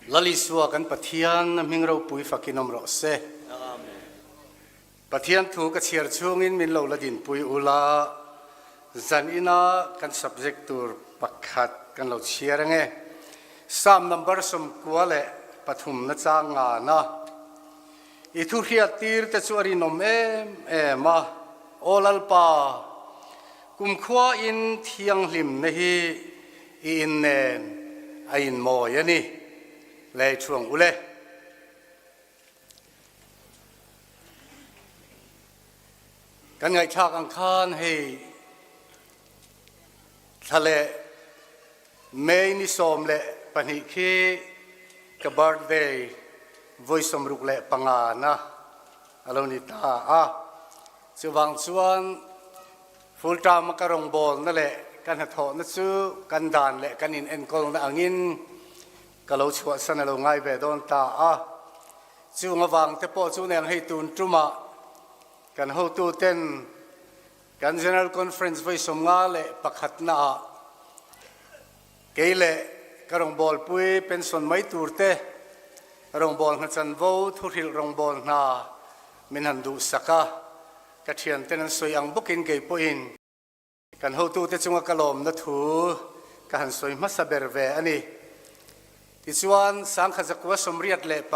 Lal Isua kan Pathian a hming ropui fakin awm rawh se. Pathian thu ka chhiar chhungin min lo la dinpui ula, zan ina kan subject tur pakhat kan lo chhiar ange. Psalm number 93 na chang ngana. I thu hriat tir te chu a rinawm em em a, Aw Lalpa, kumkhua in thianghlimna hi i in nen a inmawi a ni. Lei thuang ule. Kan ngaihthlak ang khan hei thla leh May ni 12 khi ka birthday vawi 65 na a lo ni ta a. Chuvang chuan full term a ka rawngbawlna leh ka hnathawhna chu kan dan leh kan in enkawlna angin ka lo chhuahsan a lo ngai ve dawn ta a. Chung avang te pawh chu neng hei tun tumah kan hotu ten Kan General Conference vawi 51 naah kei leh ka rawngbawlpui pension mai tur te rawngbâwl hna chanvo thuhrilh rawngbâwl hna min han duhsak a, ka thianten an sawi ang bawkin kei pawhin kan hotute chunga ka lawmna thu ka han sawi hmasa ber ve a ni. Tichuan, 1985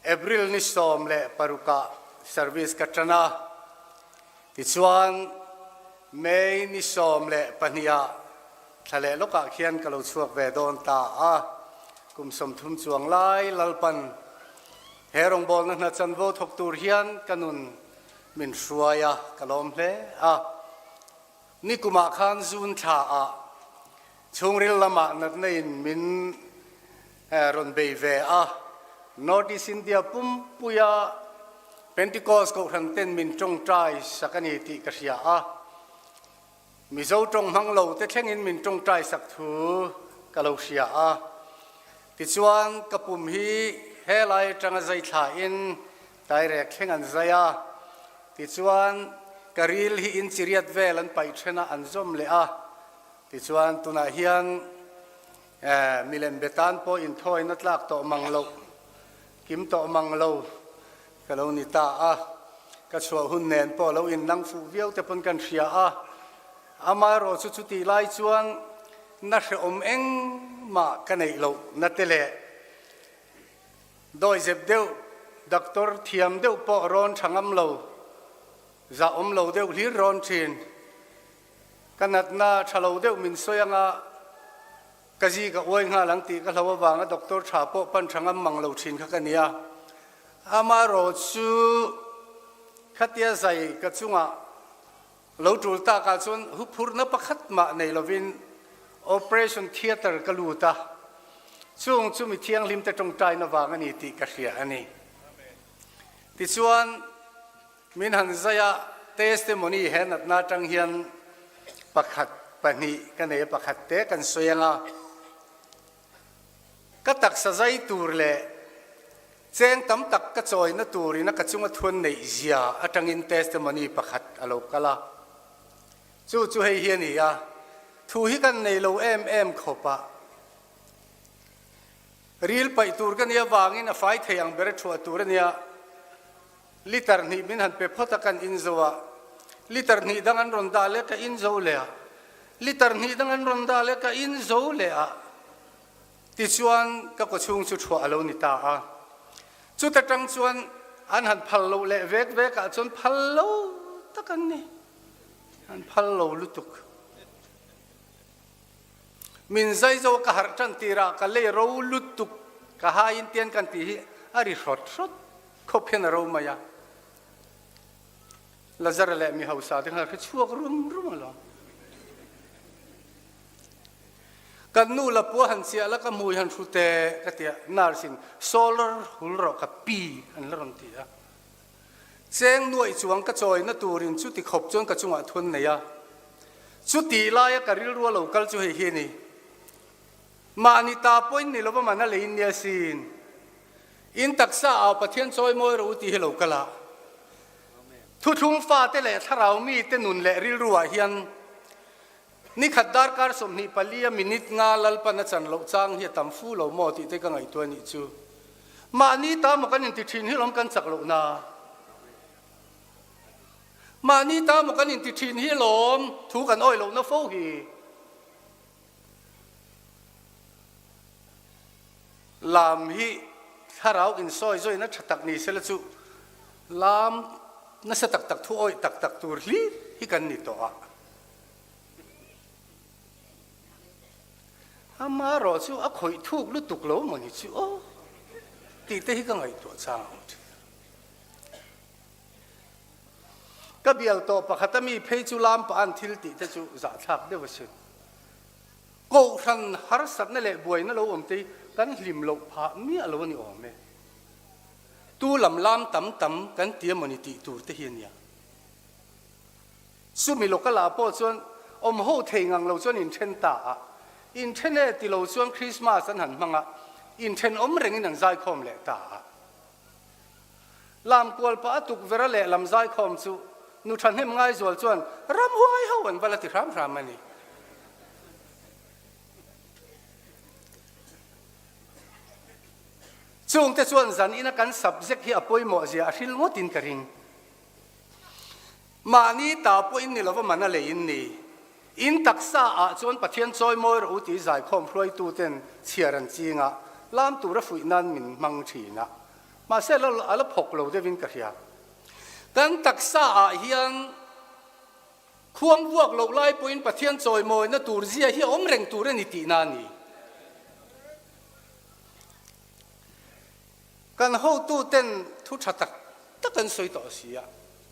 April ni 16 ah service ka tan a, tichuan May ni 12 ah thla leh lawkah khian ka lo chhuak ve dawn ta a, kum 30 chuang lai Lalpan he rawngbawlna hna chanvo thawk tur hian ka nun min hruai a, ka lawm hle a. Nikumah khan June thla ah chhungril lamah natna in min rawn bei ve a, North East India pumpuia Pentecost kohhran ten min tawngtai sak a ni tih ka hria a, Mizo tawng hmang lo te thlengin min tawngtai sak thu ka lo hria a. Tichuan ka pum hi helai atanga zai thla in Tairek thleng an zai a, tichuan ka ril hi in chiriat vel an paih then a, an zawm leh a, tichuan tunah hian milem be tan pawh inthawina tlak tawh mang loh, kim tawh mang lo ka lo ni ta a, ka chhuah hun nen pawh lo innang fuh viau te pawn kan hria a, amaherawh chu chutih lai chuan na hrehawm engmah ka neih loh na te leh Dawi zep deuh, doctor thiam deuh pawh rawn tha ngam lo, zah awm lo deuh hlir rawn thin. Ka natna tha lo deuh min sawi anga ka zi ka uai nghal ang tih ka hlo avanga doctor tha pawh pan tha ngam mang lo thin kha ka nia. Amaherawh chu khatia zai ka chungah Lo tul takah chuan huphurhna pakhat mah nei lovin operation theatre ka lut a, chung chu mi thianghlimte tawngtaina vang a ni tih ka hria a ni. Tichuan, min han zai a, testimony he natna atang hian pakhat, pahnih ka nei a, pakhat te kan sawi ang a. Ka taksa zai tur leh cheng tam tak ka chawina turin a ka chunga thuan neih zia atangin testimony pakhat a lo kal a. Chu chu hei hi a ni a, thu hi kan nei lo em em khawp a. Ril paih tur ka nia vangin a fai thei ang ber a thuah tur a nia. Liter hnih min han pe phawt a kan in zo a, liter hnih dang an rawn dah leh ka in zo leh a, liter hnih dang an rawn dah leh ka in zo leh a, tichuan ka kawchhung chu thuah a lo ni ta a. Chuta tang chuan an han phal loh leh vek vek ah chuan phal lo tak an ni, an phal lo lutuk. Min zai zo ka harh tan tirah ka lei ro lutuk ka hai in tian kan tih hi a ri hrawt hrawt khawp hian a ro mai a. Lazara leh mi hausa te khan a hre chhuak rum rum alawm. Kan nu la pua han chiah la ka hmui han hru teh ka ti a, nurse in solar hul rawh ka pi an la rawn ti a. Cheng nuaih chuang ka chawina turin chuti khawp chuan ka chungah thun nei a. Chutih laia ka rilru a lo kal chu hei hi a ni. Mahni ta pawhin ni lova man a lei nia sin. In taksa au Pathian chawi mawi rawh u tih hi lo kal a. Thuthlung fate leh thlarau mite nun leh rilruah hian. Ni khat darkar 24 a minute nga Lalpan a chan loh chang hi a tam fu lo maw tih te ka ngaihtuah nih chu. Mahni ta maw kan inti thin hi lawm kan chak loh na. Mahni ta maw kan inti thin hi lawm thu kan awih lohna fo hi. Lam hi thlarau insawi zawina tha tak ni sela chu lam nasa tak tak thu awih tak tak tur hlir hi kan ni tawh a. Amaherawh chu a khawih thuk lutuk lo maw ni chu aw tih te hi ka ngaihtuah chang ang thin. Ka bial tawh pakhat a mi phei chu lam pah an thil tih te chu zahthlak deuh a sin. Kohhran harsatna leh buaina lo awm te hi kan hlim loh phah miah lo a ni awm e. Tu lam lam tam tam kan ti emaw ni tih tur te hi a nia. Chumi local ah pawh chuan awm ho thei ngang lo chuan inthen ta a, inthen e ti lo chuan Christmas an han hmang a, inthen awm rengin an zaikhawm leh ta a. Lam kual pah a tukverh a lehlam zaikhawm chu nu thahnem ngaizual chuan ramhuai ho an va la ti hram hram a ni. Chungte chuan zan ina kan subject hi a pawimawh zia a hril ngawtin ka ring. Mahni ta pawh in ni lova man a lei in ni. In taksa ah chuan Pathian chawi mawi rawh u tih zaikhawm hruaitu ten chhiar an ching a, lam tura fuih nan min hmang thin a. Mahse a la phawk lo deuh in ka hria. Kan taksa ah hian khuang vuak loh lai pawhin Pathian chawi mawina tur zia hi a awm reng tur a ni tihna a ni. Kan hotuten thu tha tak tak an sawi tawh si a,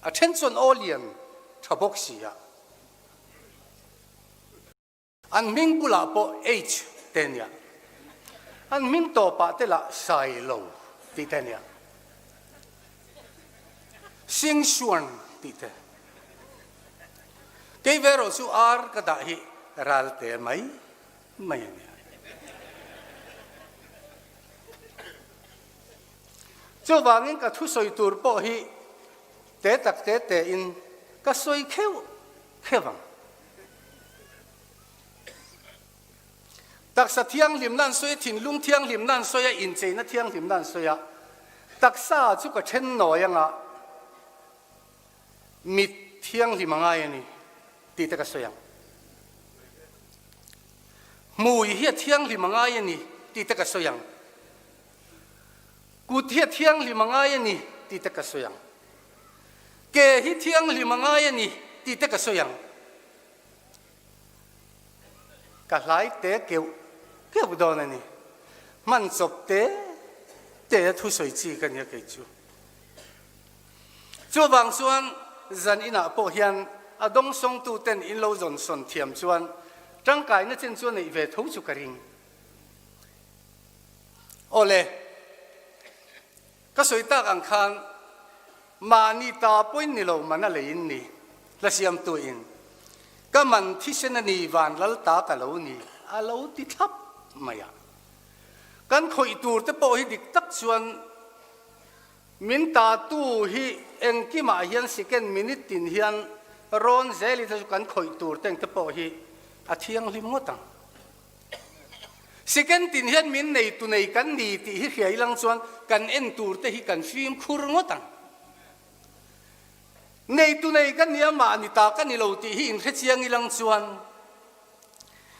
a then chuan aw lian tha bawk si a. An hming bulah pawh H te nia, an hming tawpah te lah Sailo tih te nia, Singsuan tih te. Kei ve erawh chu R ka dah hi Ralte mai mai a nia. Chuvangin ka thusawi tur pawh hi te tak te tein ka sawi kheuh kheuh ang. Taksa thianghlimna an sawi a, thinlung thianghlimna an sawi a, incheina thianghlimna an sawi a. Taksa chu ka then nawi anga mit thianghlim a ngai a ni tih te ka sawi ang. Hmui hi a thianghlim a ngai a ni tih te ka sawi ang. Kut hi a thianghlim a ngai a ni tih te ka sawi ang. Ke hi thianghlim a ngai a ni tih te ka sawi ang. Ka hlai te keuh keuh dawn a ni. Hman chawp te te a thusawi chi ka nia kei chu. Chuvang chuan zan inah pawh hian a dawngsawngtu ten in lo zawn sawn thiam chuan tangkaina chin chu a neih ve tho chu ka ring. Awle, ka sawi tak ang khan mahni ta pawhin ni lo man a lei in ni, hla siamtu in ka man thisen a ni van lal ta ka lo ni a lo ti thlap mai a. Kan khawih tur te pawh hi dik tak chuan Min tatu hi engkimah hian second minute tin hian rawn zel i te chu kan khawih tur te engte pawh hi a thianghlim ngawt ang. Second tin hian min nei tu nei kan ni tih hi hria ilang chuan kan en tur te hi kan fimkhur ngawt ang. Nei tu nei ka nia mahni ta ka ni lo tih hi inhrechiang ilang chuan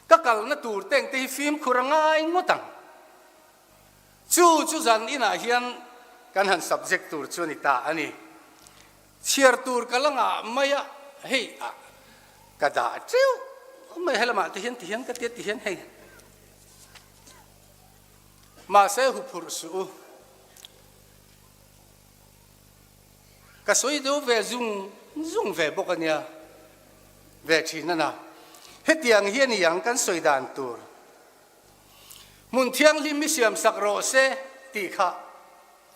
ka kalna tur te engte hi fimkhur a ngai ngawt ang. Chu chu zan inah hian kan han subject tur chu a ni ta a ni. Chhiar tur ka la ngah mai a, hei ah ka dah teuh mai helamah te hian ti hian ka tia ti hian hei. Mahse huphurh suh u. Ka sawi deuh ve zung zung ve bawk a nia ve thin a na. Hetiang hi a ni ang kan sawi dan tur. Hmun thianghlim i siamsak rawh se tih kha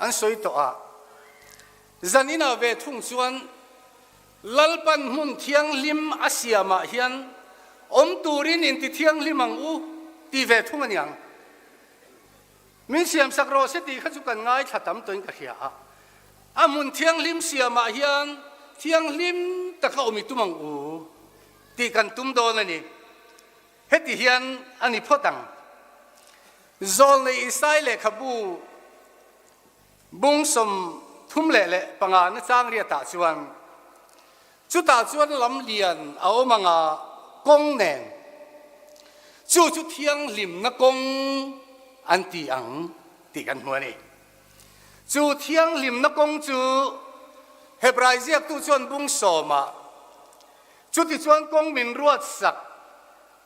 an sawi tawh a. Zan inah ve thung chuan Lalpan hmun thianghlim a siamah hian awm turin inti thianghlim ang u ti ve thung a niang. Min siamsak rawh se tih kha chu kan ngaithla tam tawhin ka hria a. A hmun thianghlim siamah hian thianghlim taka awm i tum ang u tih kan tum dawn a ni. Heti hian a ni phawt ang. Zawlnei Isai lehkhabu bung 35 na chang riatah chuan, Chutah chuan lam lian a awm anga kawng nen, chu chu thianghlimna kawng an ti ang tih kan hmu a ni. Chu thianghlimna kawng chu Hebrai ziaktu chuan bung sawmah, Chutichuan kawng min ruatsak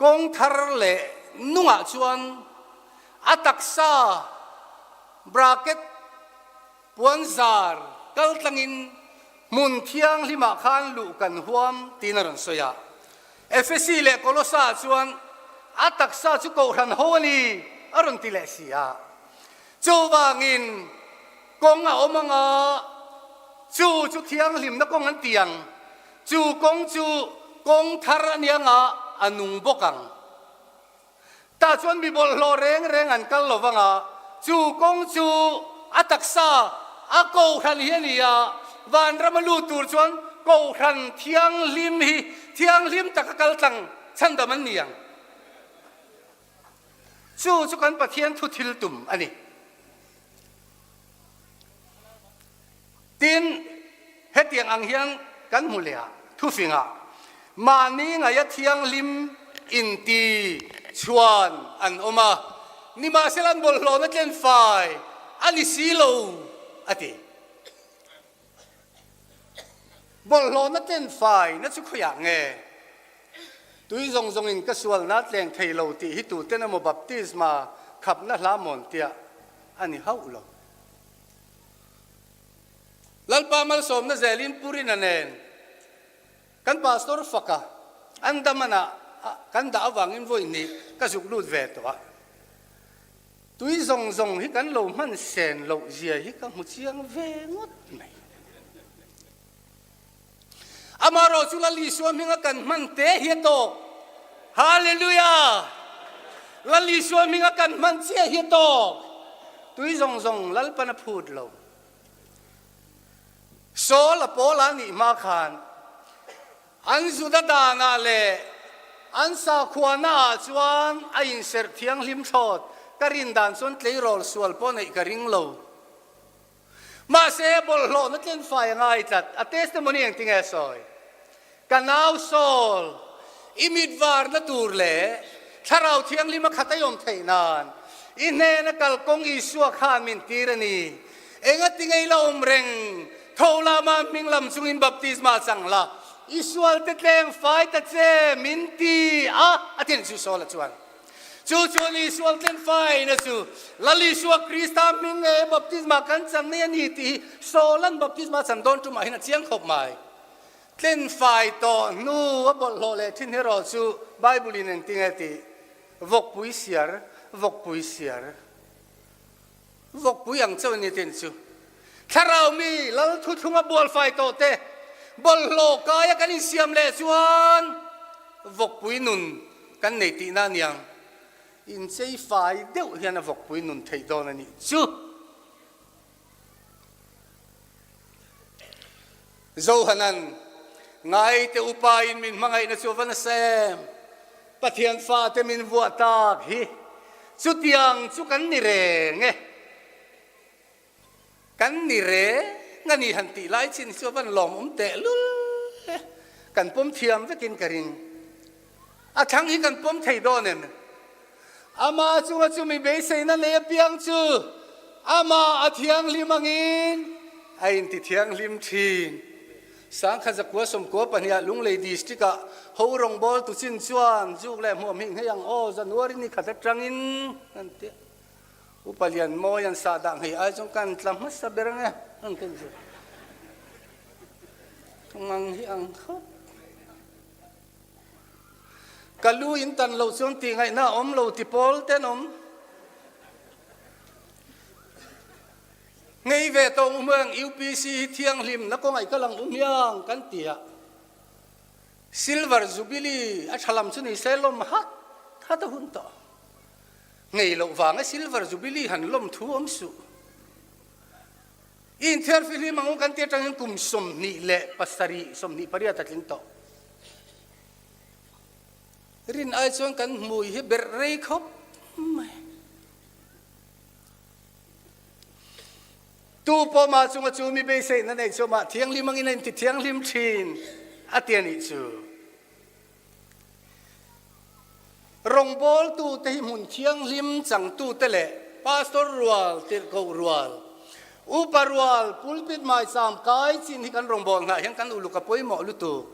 kawng thar leh nungah chuan a taksa bracket puanzar kal tlangin hmun thianghlimah khan luh kan huam tiin a rawn sawi a. Efesi leh Kolosa chuan a taksa chu kohhran ho a ni a rawn ti leh si a. Chuvangin kawng a awm anga chu chu thianghlimna kawng an ti ang. Chu kawng chu kawng thar a nia nga a nung bawk ang. Tah chuan mi bawlhhlawh reng reng an kal lo vang a, chu kawng chu a taksa a kohhran hi a ni a, vanram a lut tur chuan kohhran thianghlim hi thianghlim taka kal tlang chhandam an ni ang. Chu chu kan Pathian thu thil tum a ni. Tin, hetiang ang hian kan hmu leh a, thufingah mahni ngaia thianghlim inti chhuan an awm a, nimahsela an bawlhhlawhna tlen fai a ni si lo, a ti. Bawlhhlawhna tlen faina chu khawiah nge? Tui zawng zawngin ka sualna tleng thei lo tih hi tuten emaw baptisma khapna hla mawn tiah a ni hauh lo. Lalpa malsawmna zelin Purina nen kan pastor faka Andaman-ah kan dah avangin vawi hnih ka zuk lut ve tawh a. Tui zawng zawng hi kan lo hman sen loh zia hi ka hmu chiang ve ngawt mai. Amaherawh chu Lal Isua hminga kan hman te hi a tawk. Hallelujah! Lal Isua hminga kan hman chiah hi a tawk. Tui zawng zawng Lalpan a phut lo. Saul a pawl a nih hma khan an Juda danah leh an sakhuana ah chuan a inserh thianghlim thlawt. Ka rin dan chuan tleirawl sual pawh neih ka ring lo. Mahse, bawlhhlawhna tlen fai a ngai tlat. A testimony engtin nge a sawi? Ka nau Saul, i mit varna tur leh Thlarau Thianghlim a khat a awm theih nan i hnena kalkawng Isua khan min tir a ni. Engati nge i la awm reng? Tho la mah hming lam chungin baptisma chang la, i sualte tleng fai ta che min ti a, a ti a ni chu Saul-a chuan. Chu chuan Isua tlenfaina chu Lal Isua Krista hming nge baptisma kan chan mai a ni tih hi Saul-a'n baptisma chan dawn tumah hian a chiang khawp mai. Tlenfai tawh hnu a bawlhhlawh leh thin erawh chu Bible-in engtin nge tih? Vawkpui siar, vawkpui siar. Vawkpui ang chauh a ni tin chu. Thlarau mi Lal thuthlunga bualfai tawh te bawlhhlawh kaia kan insiam leh chuan vawkpui nun kan nei tihna a niang. Inchei fai deuh hian a vawkpui nun theih dawn a nih chu. Johanan, Ngaite upain min hmangaihna chu a va nasa em? Pathian fate min vuah tak hi chutiang chu kan ni reng e. Kan ni reng a ni han tih lai chin hi chu a van lawmawm tehlul e. Kan pawm thiam vekin ka ring. A thlang hi kan pawm thei dawn em? Amah chunga chumi beiseina nei apiang chu amah a thianghlim angin a inti thianghlim thin. Sangkha zakua sawmkua pahniha Lunglei District-ah ho rawngbawltu chin chuan zuk leh hmuam hi nghei ang aw, January ni khat atangin an ti a. Upa Lianmawi an sah dah nghei ai chuan kan tla hmasa ber ang e, an ti chu. Ngang hi ang khawp. Ka lu in tan loh chuan tih ngaihna a awm lo ti pawl te an awm. Ngei ve tawh um ang UPC hi thianghlim na kawngaih ka lang um hiang kan ti a. Silver Jubilee a tha lam chu ni se lawm hat hat a hun tawh. Ngei loh vanga Silver Jubilee han lawm thu awm suh. I inthiarfihlim ang u kan ti atangin kum 27, 28 a tling tawh. Rin ai chuan kan hmui hi berh rei khawp mai. Tu pawh mah chunga chu mi beiseihna nei chu amah thianghlim angin a inti thianghlim thin a ti a nih chu. Rawngbawltute hi hmun thianghlim changtute leh pastor rual, tirhkoh rual, upa rual, pulpit maicham kai chin hi kan rawngbawlnaah hian kan uluk a pawimawh lutuk.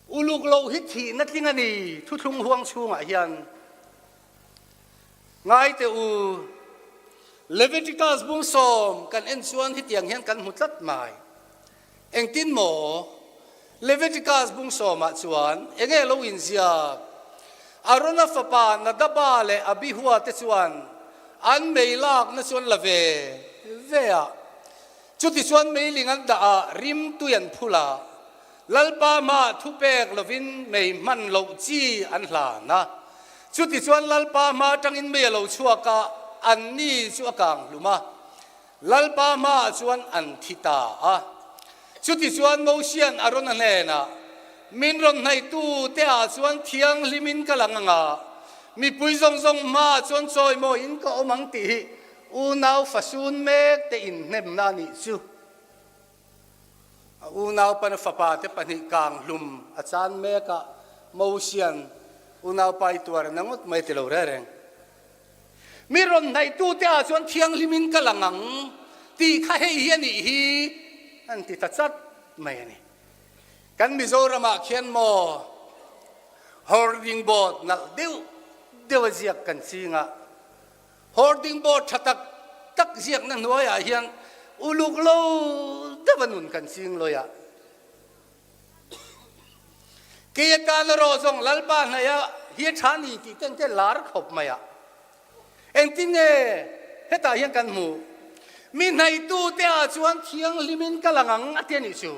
Uluk loh hi thihna tling a ni thuthlung huang chhungah hian. Ngai teh u, Leviticus bung sawm kan en chuan hetiang hian kan hmu tlat mai. Engtin maw? Leviticus bung sawmah chuan enge lo inziak? Arona fapa Nadaba leh Abihua te chuan an mei lakna chu an la ve ve a. Chutichuan meiling an dah a, rimtui an phul a. Lalpa hmaah thupek lovin mei hman loh chi an hlan a. Chutichuan Lalpa hma atangin mei a lo chhuak a, anni chu a kang hlum a. Lalpa hmaah chuan an thi ta a. Chutichuan Mosia'n Arona hnenah, Min rawn hnaihtu te ah chuan thianghlimin ka lang anga, mipui zawng zawng hmaah chuan chawimawiin ka awm ang tih hi unau fasun mek te inhnemna a nih chu. A unaupa na fapa te pahnih kang hlum a chan mek a, Mosia'n unaupa i tuar na ngawt mai ti lo reng reng. Mi rawn hnaihtute ah chuan thianghlimin ka lang ang tih kha hei hi a nih hi an ti ta chat mai a ni. Kan Mizoramah khian maw hoarding board nalh deuh deuh a ziak kan ching a, Hoarding board tha tak tak ziakna hnuaiah hian uluk lo deuh a nun kan ching lawi a. Kei atan erawh zawng Lalpa hnaih a hi a tha ni tih te engte lar khawp mai a. Engtin nge hetah hian kan hmuh? Mi hnaihtu te ah chuan thianghlimin ka lang ang a ti a nih chu.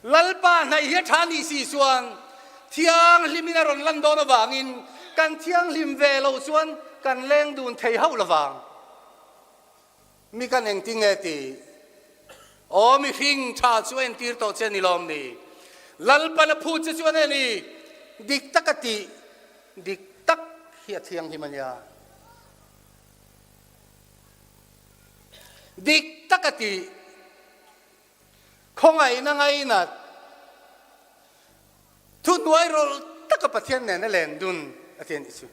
Lalpa hnaih hi a tha nih si chuan thianghlimin a rawn lan dawn avangin kan thianghlim ve loh chuan kan leng dun thei hauh lovang. Mi kan engtin nge ti? Aw mihring tha chu a entir tawh che ni lawm ni? Lalpan a phut che chuan e ni dik tak a tih dik tak hi a thianghlim a nia. Dik tak a tih. Khawngaihna ngainat thuhnuai rawlh taka Pathian nena leng dun a ti a nih chu.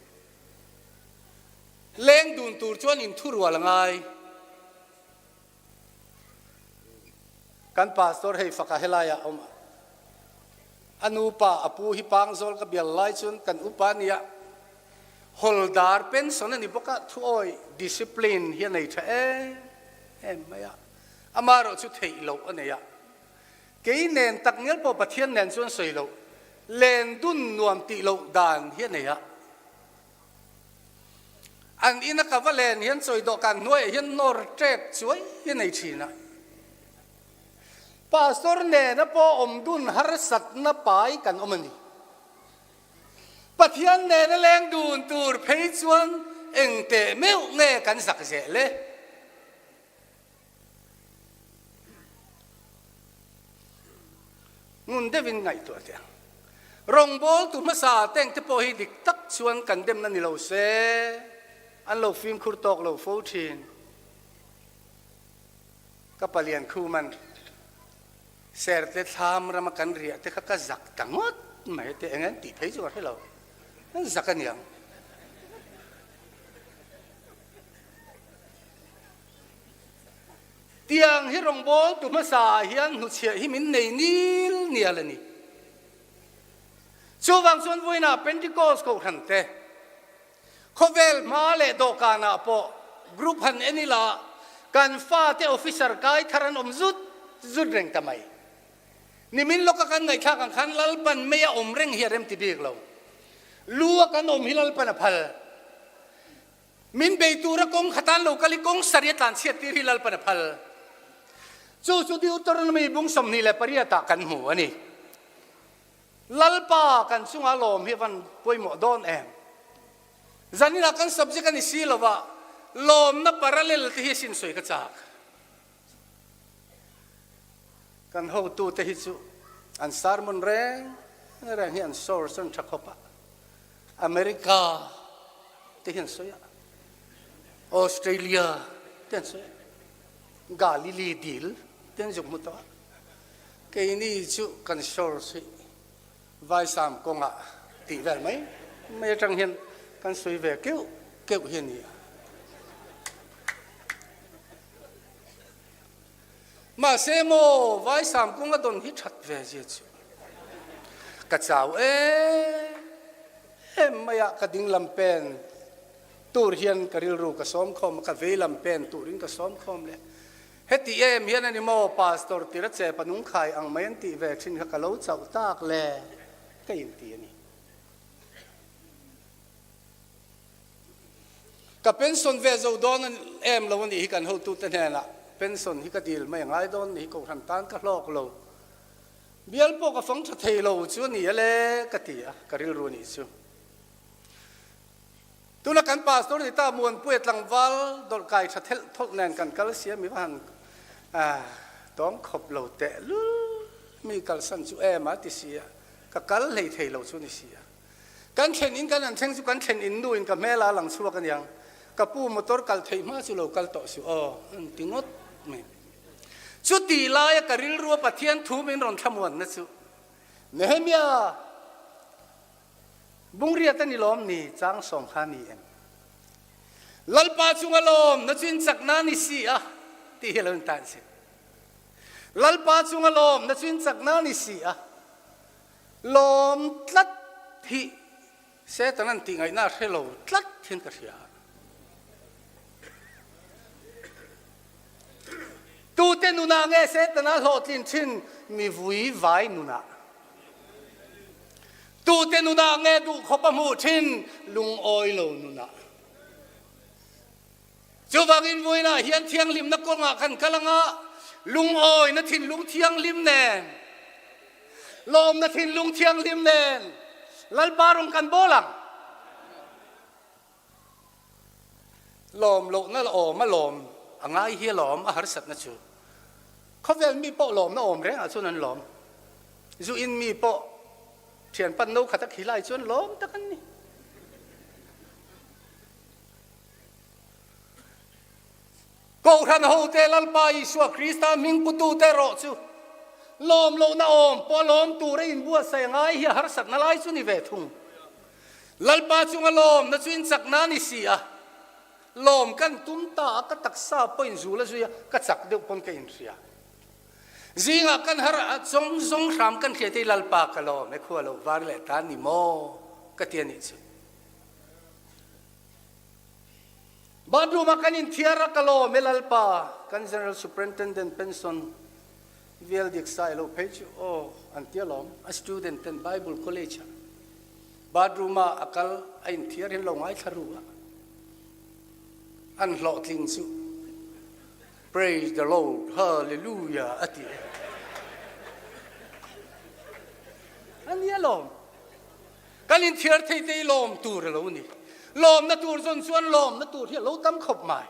Leng dun tur chuan inthurual a ngai. Kan pastor hei faka helaiah a awm a. A nupa a pu hi Pangzawl ka bial lai chuan kan upa nia Hawldar pension a ni bawk a, thuawi discipline hi a nei tha em em mai a. Amaherawh chu theih loh a nei a, kei nen tak ngial pawh Pathian nen chuan sawi loh, len dun nuam tih loh dan hi a nei a. An ina ka va len hian chawi dawhkan hnuaiah hian nawr ṭek chuai hi a nei ṭhin a. Pastor nena pawh awm dun harsatna pai kan awm a ni. Pathian nena leng dun tur phei chuan eng teh meuh nge kan zak zel e? Ngun deuhin ngaihtuah teh ang. Rawngbawltu hmasa teng te pawh hi dik tak chuan kan demna ni lo se, an lo fimkhur tawk lo fo thin. Ka palian khuman serte thlam rama kan riah te kha ka zak ta ngawt mai te eng an tih phei chu ka hre lo. An zak aniang. Tiang hi rawngbawltu hmasa ah hian hnuchhiah hi min nei nil nial a ni. Chuvang chuan vawiinah Pentecost kohhran te, khawvel hma leh dawhkanah pawh group han en ila kan fate officer kai thar an awm zut zut reng ta mai. Nimin lawka kan ngaihthlak ang khan Lalpan mei a awm reng hi a remti bik lo. Lu a kan awm hi Lalpan a phal. Min bei tura kawng khatan lo kal i kawng sarih a tlanchhiat tir hi Lalpan a phal. Chu chu Deuteronomy bung 28 ah kan hmu a ni. Lalpa kan chunga lawm hi a van pawimawh dawn em? Zaninah kan subject a ni si lova, lawmna parallel te hi a sin sawi ka chak. Kan hotute hi chu an sermon reng. Reng hi an source an tha khawp a. America te hi an sawi a. Australia te an sawi a. Galilee dil te an zuk hmu tawh a. Keini chu kan source hi Vaisam kawngah tih vel mai mai atang hian kan sawi ve keuh keuh hi a ni a. Mahse maw Vaisam kawng a dawn hi that ve zia chu ka chau em em mai a, ka ding lam pen tur hian ka rilru ka sawm khawm a, ka vei lam pen turin ka sawm khawm leh. Heti em hian a ni maw Pastor tira che panung khai ang mai an tih ve thin kha ka lo chauh tak le ka inti a ni. Ka pension ve zo dawn em lo a nih hi kan hotute hnenah pension hi ka dil mai a ngai dawn nih hi Kohhran tan ka hlawk lo. Bial pawh ka fang tha thei lo chu a ni a le ka ti a, ka rilru a nih chu. Tuna kan pastor ni ta Muanpuia tlangval dawlh kai tha thelh thawlh nen kan kal sia mi va han tawng khawp lo teh lul mi kalsan chu em a ti si a, ka kal hlei thei lo chu ni si a. Kan thlen in kan han thleng chu kan thlen in nu in ka hmel a lang chhuak aniang, ka pu motor kal theih hma chu lo kal tawh suh aw an ti ngawt mai. Chuti laia ka rilrua Pathian thu min rawn thlamuanna chu Nehemia Bungriat a ni lawm ni chang sawm kha ni em? Lalpa chunga lawm na chu in chakna ni si a tih hi a lo intan si. Lalpa chunga lawm na chu in chakna ni si a. Lawm tlat hi Satan an tih ngaihna a hre lo tlat hian ka hria. Tute nunah nge Setana hlawhtlin thin mi vui vai nunah? Tute nunah nge duhkhawp a hmuh thin lungawi lo nunah? Chuvangin vawiinah hian thianghlimna kawngah kan kal anga lungawina thinlung thianghlim nen, lawmna thinlung thianghlim nen Lalpa rawn kan bawl ang. Lawm lohna la awm a lawm a ngai hi a lawm a harsatna chu. Khawvel mi pawh lawmna awm rengah chuan an lawm. Zu in mi pawh thian pan no khat a khi lai chuan lawm tak an ni. Kohhran hote Lalpa Isua Krista hming putute erawh chu lawm lohna awm pawh a lawm tur a inbuatsaih a ngai hi a harsatna lai chu ni ve thung. Lalpa chunga lawmna chu inchakna a ni si a, lawm kan tum ta a, ka taksa pawh inzul a zui a, ka chak deuh pawn ka inhria. Zingah kan har a, zawng zawng hram kan hria te hi Lalpa ka lawm e, khua lo var leh ta ni maw ka ti a nih chu. Bathroom ah kan inthiar a, ka lawm e Lalpa, kan General Superintendent pension Vial dik sai lo phei chu aw an ti alawm, a student ten Bible college ah bathroom ah a kal a inthiar hian lo ngaithla ru a, an hlawhtling chu Praise the Lord, Hallelujah a ti a. A ni alawm. Kan inthiar thei te hi lawm tur a lo ni. Lawmna tur zawn chuan lawmna tur hi a lo tam khawp mai.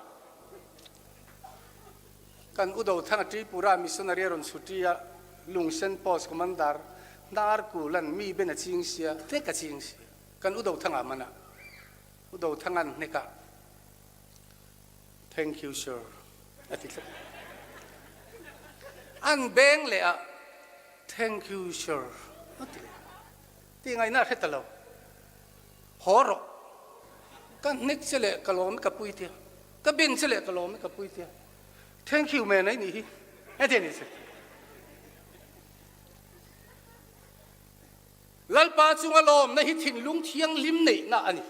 Kan Udo Thanga Tripura missionary a rawn chhuti a, Lungsen Post Commander hnar kulan mi ben a ching sia, hnek a ching sia. Kan Udo Thanga man a, Udo Thanga'n hnek a, Thank you sir a ti tlat. An beng leh a, Thank you sir a ti leh. Tih ngaihna a hre ta lo. Haw rawh. Ka hnek che leh ka lawm i ka pui tia. Ka bin che leh ka lawm i ka pui tia. Thank you man ai nih hi. Heti a ni che. Lalpa chunga lawmna hi thinlung thianghlim neihna a ni.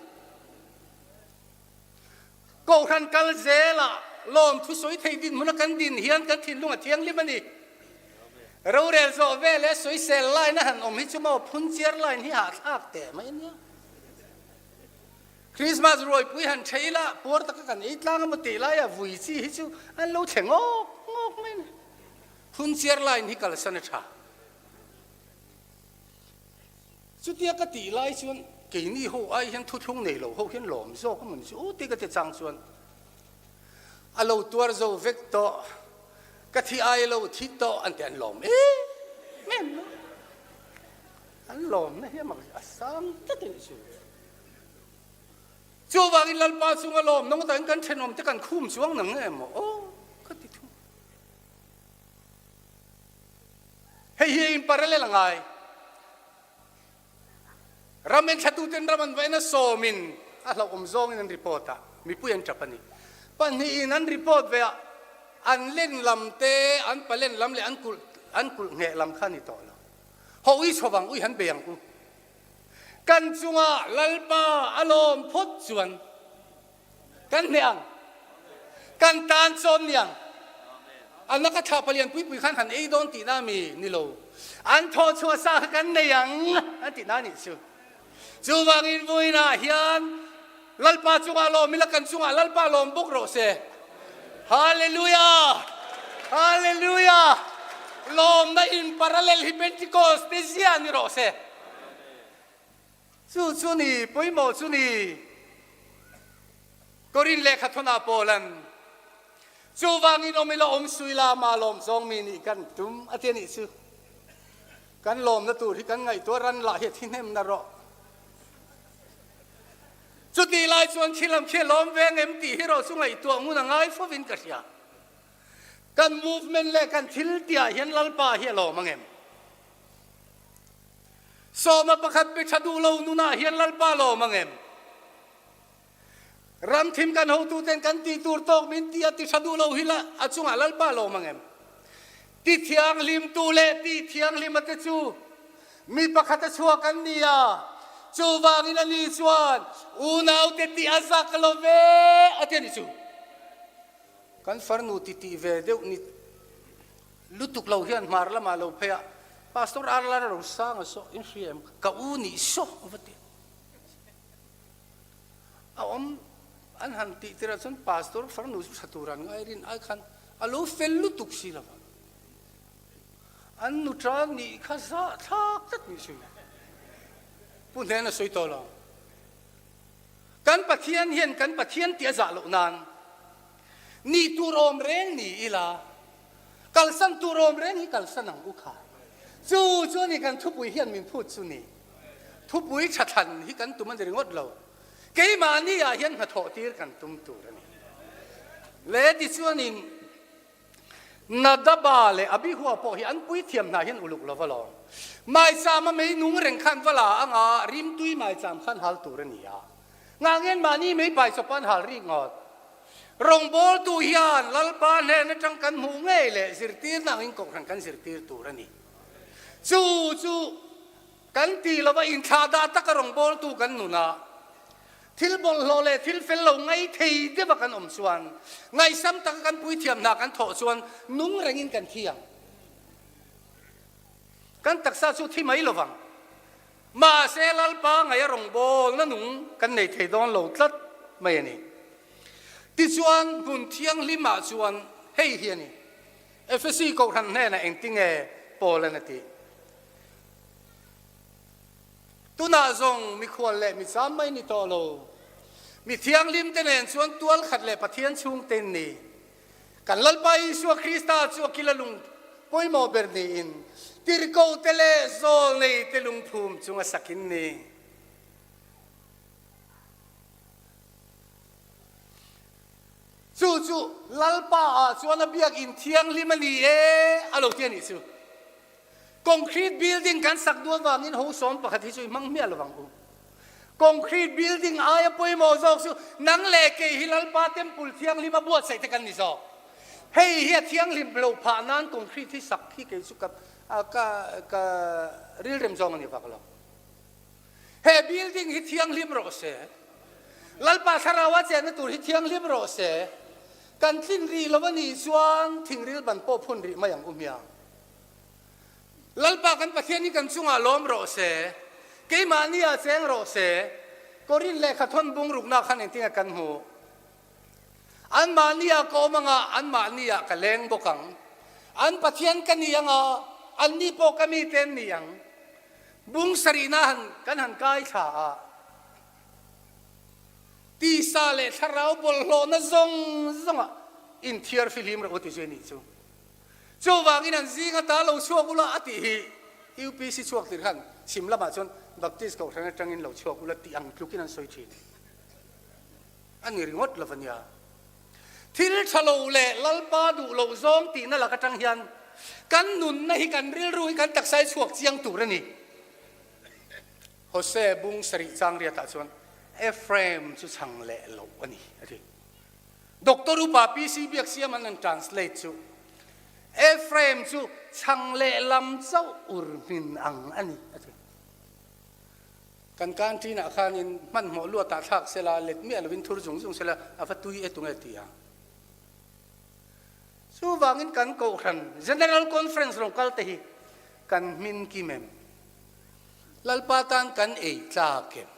Kohhran kal zelah lawm thusawi thei dinhmuna kan din hian kan thinlung a thianghlim a ni. Rorel zawh vel leh sawisel line a han awm hi chu maw phunchiar line hi hahthlak teh mai a nia. Christmas ruaipui han thei ila puar taka kan ei tlang emaw tih laia vui chi hi chu an lo thle ngawk ngawk mai a ni. Phunchiar line hi kalsan a tha. Chutia ka tih lai chuan keini ho ai hian thuthlung nei lo ho hian lawm zawk a maw ni chu aw tih ka ti chang chuan a lo tuar zo vek tawh, ka thi ai lo thi tawh an ti an lawm em em mai. An lawmna hi a mak a sang tlat a nih chu. Chuvangin Lalpa chunga lawm nawng takin kan thenawmte kan khum chuang nang em maw? Aw, ka ti thung. Hei hi in parallel a ngai. Ram enthlatuten ram an va en a sawmin a hlauhawm zawngin an report a, mipui an tap a ni. Pahnihin an report ve a, an len lam te, an palen lam leh an kulh an kulh ngheh lam kha a ni tawh lo. Ho i chho vang ui han bei ang u. Kan chunga Lalpa a lawm phawt chuan kan hneh ang, kan tan chawn ni ang. A naka thla palian pui pui khan han ei dawn tihna mi ni lo, an thawh chhuah sa kha kan nei ang an tihna a nih chu. Chuvangin vawiinah hian Lalpa chungah lawm ila kan chungah Lalpa lawm bawk rawh se. Hallelujah! Hallelujah! Lawmna in parallel hi Pentecost te zia ni rawh se. Chu chu ni, pawimawh chu ni. Korin lehkha thawnah Paula'n, Chuvangin awm ila awm sui la, mah lawm zawng mi nih kan tum a ti a nih chu. Kan lawmna tur hi kan ngaihtuah ran lah hi a thi hnem na rawh. Chutih lai chuan khi lam khi a lawm ve ngem tih hi rawh chu ngaihtuah ngun a ngai fovin ka hria. Kan movement leh kan thil tihah hian Lalpa hi a lawm angem? Sawma pakhat pe tha duh lo nunah hian Lalpa lawm angem? Ram thim kan hotuten kan tih tur tawk min ti a ti tha duh lo hi la a chungah Lalpa lawm angem? Ti thianghlimtu leh ti thianghlima te chu mi pakhat a chhuak an ni a, chuvangin ani chuan unaute tih a zak lo ve a ti a ni chu. Kan farnu ti tih ve deuh ni lutuk lo hian hmar lamah lo phei a, Pastor Arlar a lo sang a saw, in hria em? Ka u nih saw a va ti a. A awm an han tih tirah chuan Pastor farnu chu tha tur an ngai rin ai khan a lo fel lutuk si lo va. An nu tang nih kha zah thlak tlat ni si. Pu hnen a sawi tawh lo. Kan Pathian hian kan Pathian tih a zah loh nan nih tur awm reng ni ila, kalsan tur awm reng hi kalsan ang u kha. Chu chu a ni kan thupui hian min phut chu ni. Thupui tha thlan hi kan tum a ni ringawt lo. Keimahni ah hian hnathawh tir kan tum tur a ni. Le tichuanin Nadaba leh Abihua pawh hi an puithiam hna hian uluk lo va lawm. Maichama mei nung reng khan va la anga rimtui maicham khan hal tur a ni a. Ngangen mahni mei pai chawpa an hal rik ngawt. Rawngbawltu hian Lalpa hnen atang kan hmuh ngei leh zirtirna angin kohhran kan zirtir tur a ni. Chu chu kan tih lova inthlahdah taka rawngbawltu kan nun a, thil bawlhhlawh leh thil fel lo ngai thei deuha kan awm chuan, ngaihsam taka kan puithiam hna kan thawh chuan nung rengin kan thi ang. Kan taksa chu thi mai lovang. Mahse Lalpa ngaih a rawngbawlna nung kan nei thei dawn lo tlat mai a ni. Tichuan hmun thianghlimah chuan hei hi a ni, Efesi kohhran hnenah engtinge Paul-an a tih? Tunah zawng mikhual leh micham mai ni tawh lo. Mi thianghlimte nen chuan tual khat leh Pathian chhungte in ni. Kan Lalpa Isua Krista chu a kila lung pawimawh ber niin tirhkohte leh zawlneite lungphum chunga sak in ni. Chu chu Lalpa ah chuan a biakinn thianghlim a ni e a lo ti a nih chu. Concrete building kan sak duh avangin ho sawm pakhat hi chu i hmang hmiah lovang u. Concrete building aia pawimawh zawk chu nang leh kei hi Lalpa temple thianghlim a buatsaih te kan ni zawk. Hei hi a thianghlim loh phah nan concrete hi sak hi kei chu ka ka ka rilrem zawng a ni vak lo. He building hi thianghlim rawh se. Lalpa thlarau a chenna tur hi thianghlim rawh se. Kan tlin rih lo a nih chuan thingril ban pawh phun rih mai ang u hmiang. Lalpa kan Pathian hi kan chungah lawm rawh se, keimahni ah cheng rawh se, Korin lehkha thawn bung rukna khan engtinge kan hmuh? Anmahni ah ka awm anga, anmahni ah ka leng bawk ang. An Pathian ka ni anga, anni pawh ka mite an ni ang. Bung sarihna han kan han kai thla a, tisa leh thlarau bawlhhlawhna zawng zawngah inthiar fihlim rawh u ti zui a nih chu. Chuvangin an zing ata lo chhuak ula a tih hi. UPC chhuak tir khan chhim lamah chuan Baptist Kohhran atangin lo chhuak ula tih ang tlukin an sawi thin. A ni ringawt lo ania. Thil tha lo leh Lalpa duh loh zawng tihna lak atang hian kan nunna hi kan rilru hi kan taksa hi chhuak chiang tur a ni. Hosea bung sarih chang riatah chuan Ephraim chu chhang leh loh a ni a ti. Doctor upa PC Biaksiam an an translate chu Ephraim chu chhang leh lam chauh ur hmin ang a ni a ti. Kan canteen ah khanin hmanhmawh luatah thlak sela, let miah lovin thur zung zung sela, a va tui e tunge ti ang. Chuvangin kan Kohhran General Conference rawn kal te hi kan hmin kim em? Lalpa tan kan ei tlak em?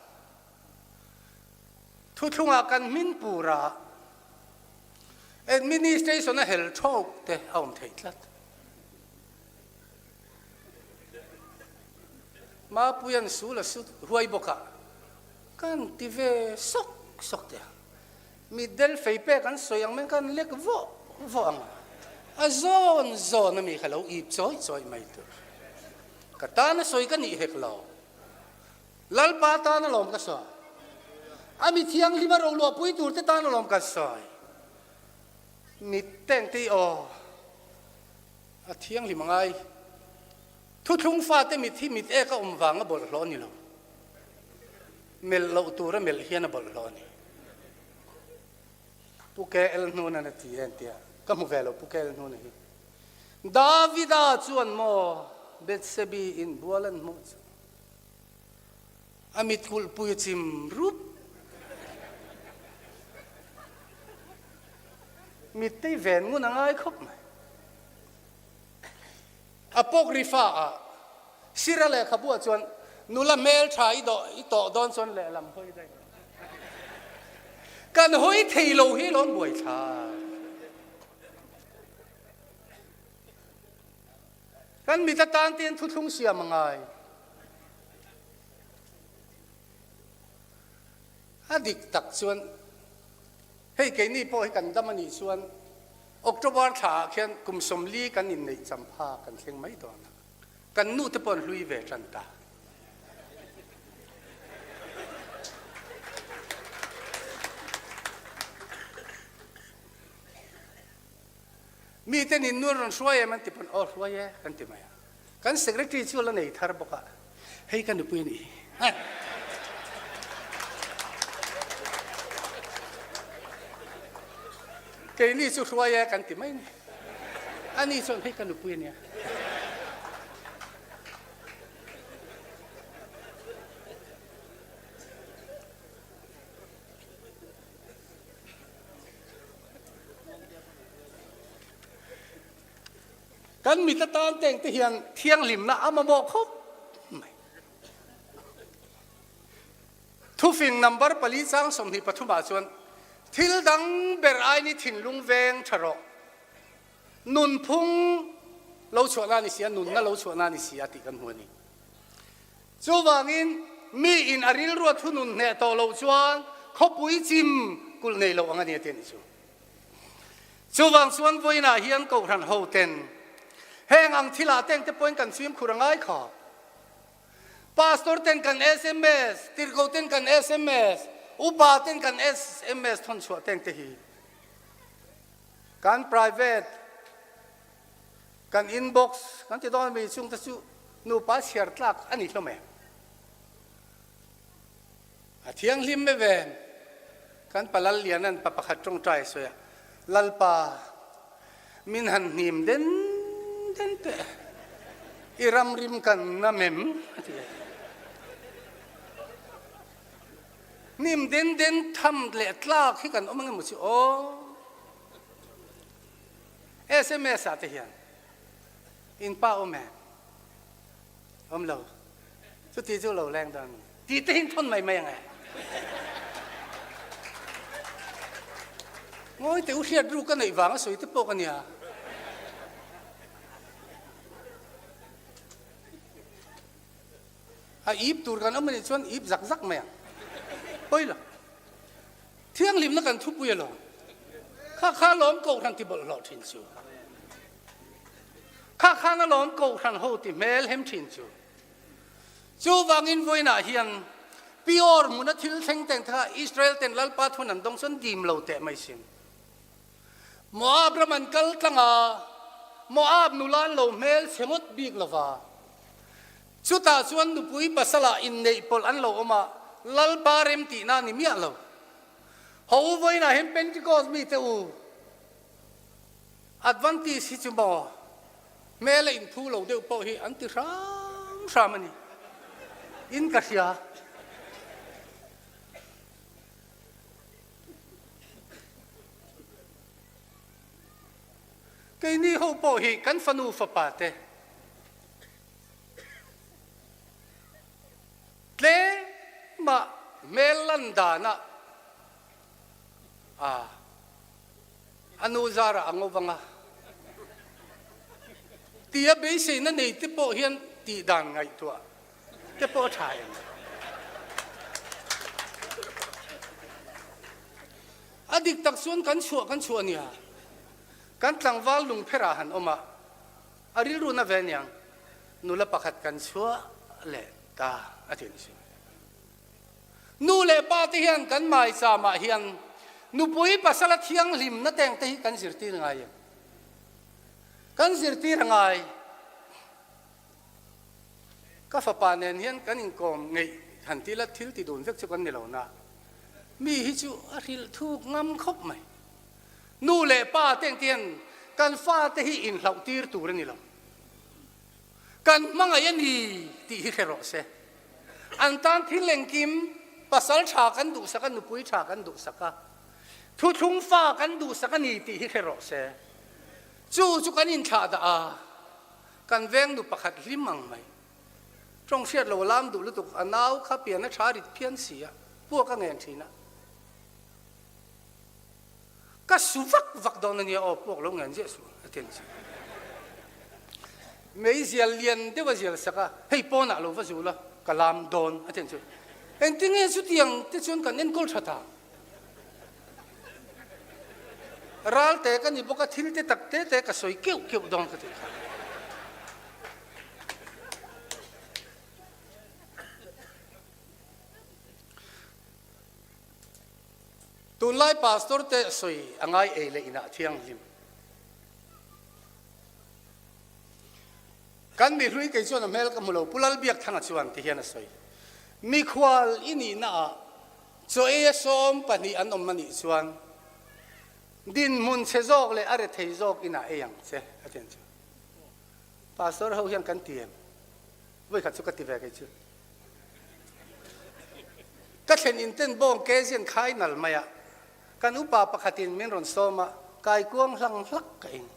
Thuthlungah kan hmin pur a, Administration a hel thawk te a awm thei tlat. Mapuia'n sul a sut huai bawk a, kan ti ve sawk sawk teh a. Mitdel fei pek an sawi ang mai kan lek vawh vawh ang a, a zawn zawn ami kha lo ip chawi chawi mai tur. Ka tan a sawi ka nih hek lo. Lalpa tan alawm ka sawi. A mi thianghlim a roluahpui tur te tan alawm ka sawi. Mit tengte i aw. A thianghlim a ngai. Thuthlung fate mit hi mit ek a awm vang a bawlhhlawh a ni lo. Melh loh tur a melh hian a bawlhhlawh a ni. Pu KL Hnunan a ti en tia ka hmu ve lo Pu KL Hnuna hi. Davida chuan maw Bethsebi in bual an hmuh chu a mit kulhpui a chim rup. Mittei ven ngun a ngai khawp mai. Apokrifa ah Sira lehkhabu ah chuan nula hmeltha i dawh i tawh dawn chuan lehlam hawi daih. Kan hawi thei lo hi lawm buaithlak. Kan mit atan te hian thuthlung siam a ngai. A dik tak chuan hei keini pawh hi kan dam a nih chuan October thla ah khian kum 40 kan inneih champha kan thleng mai dawn a, kan nu te pawh an hlui ve tan ta. Mi ten in nuan rawn hruai em an ti pawn aw hruai e kan ti mai a. Kan secretary chu la nei thar bawk a, hei ka nupui a nih hi. Keini chu hruai e kan ti mai ni. Ani chuan hei ka nupui a nia. Kan mit atan teng te hian thianghlimna a mamawh khawp mai. Thufing number pali chang 23 ah chuan thil dang ber aini thinlung veng tha rawh. Nunphung lo chhuahna a ni si a, nunna lo chhuahna a ni si a tih kan hmu a ni. Chuvangin mi in a rilrua thunun hneh tawh loh chuan khawpui chim kulh nei lo ang a ni a ti a nih chu. Chuvang chuan vawiinah hian Kohhran hoten heng ang thilah teng te pawhin kan fimkhur a ngai khawp. Pastor ten kan sms, tirhkoh ten kan sms, upa ten kan sms thawn chhuah teng te hi kan private, kan inbox kan ti dawn ami chung te chu nupa chhiar tlak a ni hlawm em? A thianghlim me ven. Kan pa Lalliana'n pa pakhat tawngtai a sawi a, Lalpa, min han hnim den den teh, i ramrim kan ngam em? a ti a. Hnim den den tham leh tlak hi kan awm ang emaw chu aw. Sms ah te hian in pa awm em? Awm lo. Chuti chu lo leng dawn. Ti te hin thawn mai mai ang e. Ngawi teh u hriat ru ka neih vang a sawi te pawh ka nia. A ip tur kan awm anih chuan ip zak zak mai ang. Pawi lo. Thianghlimna kan thupui alawm. Kha kha lawm kohhran ti bawlhhlawh thin chu. Kha khan alawm Kohhran ho ti hmel hem thin chu. Chuvangin vawiinah hian Peor hmuna thil thleng teng te kha Israel ten Lalpa thun an dawng chuan dim lo teh mai sin. Moab ram an kal tlang a, Moab nula an lo hmel chhe ngawt bik lo va. Chutah chuan nupui pasalah inneih pawlh an lo awm a, Lalpa rem tihna a ni miah lo. Ho u vawiinah hian Pentecost mite u, Adventist hi chu maw hmel a inthu lo deuh pawh hi an ti hram hram a ni in ka hria. Keini ho pawh hi kan fanu fapa te tlema hmel lan danah a A nu zarah a ngo vang a. Tia beiseina nei te pawh hian tih dan ngaihtuah te pawh a tha em? A dik tak chuan kan chhuah kan chhuah nia. Kan tlangval lungpherah han awm a, a rilru na ve aniang, nula pakhat kan chhuah leh ta a ti a ni si. Nu leh pa te hian kan maicham ah hian nupui pasala thianghlimna teng te hi kan zirtir ngai em? Kan zirtir a ngai. Ka fapa nen hian kan inkawm ngeih han tila thil ti dun vek chu kan ni lo na. Mi hi chu a hrilh thuk ngam khawp mai. Nu leh pa te ang te hian kan fate hi inhlauh tir tur a ni lo. Kan hmangaih a ni tih hi hre rawh se. An tan thil engkim, pasal tha kan duhsak a, nupui tha kan duhsak a, thuthlung fa kan duhsak a ni tih hi hre rawh se. Chu chu kan inthlah dah a, kan veng nu pakhat hlim ang mai. Tawng hriat lo lam duh lutuk, a nau kha pian a tha rit phian si a, puak a ngen thin a. Ka su vak vak dawn a nia aw, puak lo ngen ziah suh a ti ang che. Meizial lian deuh a zial sak a, hei pawnah lo va zul a, ka lam dawn a ti ang che. Engtinge chutiang te chuan kan enkawl tha ta? Ralte ka ni bawk a, thil te tak te te ka sawi keuh keuh dawn ka tih kha. Tunlai pastor te sawi a ngai ei leh inah thianghlim. Kan mihlui kei chuan a hmel ka hmu lo, Pu Lalbiakthanga chuan ti hian a sawi. Mikhual i nihna ah chaw ei a 12 an awm a nih chuan dinhmun chhe zawk leh a rethei zawk inah ei ang che a ti ang chu. Pastor ho hian kan ti em? Vawikhat chu ka ti ve kei chu. Ka thlen in ten bawng ke zian khai nal mai a, kan upa pakhatin min rawn sawm a, kaikuang hlang hlak ka eng